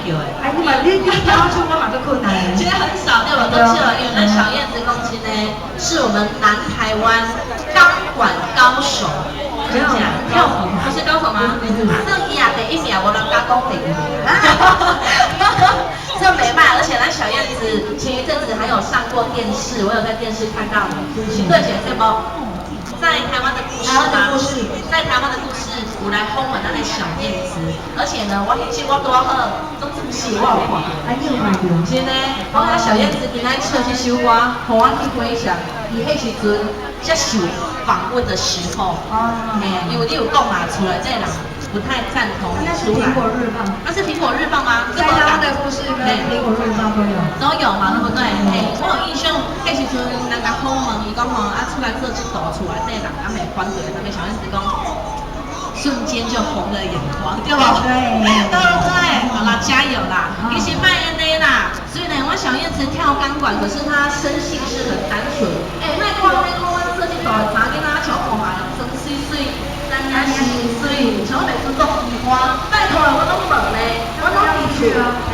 叫的。哎，你嘛，你跳唱我嘛足困難的。其實很少對吧？都笑，因為咱小燕子講真的，是我們南台灣鋼管高手。真正跳舞不是高手嗎？算伊也第一名，無人敢講第二名。這沒辦，而且咱小燕子前一陣子還有上過電視，我有在電視看到你。對，姐這無？在台灣的故事嗎？在台灣的故事，有來訪問咱的小燕子，而且呢，我彼次我拄好，總主持我有看。啊，你有看著？真的，我感覺小燕子今仔唱這首歌，予我去回想，伊彼時陣接受訪問的時候，嘿，因為你有講嘛，厝內這個人不太贊同你那是出來。蘋果日報。那是蘋果日報嗎？在台灣的故事跟蘋果日報都有。都有嘛，對不對？嘿，我有印象，彼時陣人共訪問，伊講吼，啊出來做這道，厝內底人敢會反對，啥物小燕子講，瞬間就紅了眼眶，對無？對。對不對？好啦，加油啦！其實莫按呢啦，雖然我小燕子跳鋼管，可是她生性是很單純。欸，莫看莫看，阮做這道的查囡仔，像看嘛，妝媠媠，咱也是媠，像我袂出做花，拜託我攏無呢，我攏佇厝。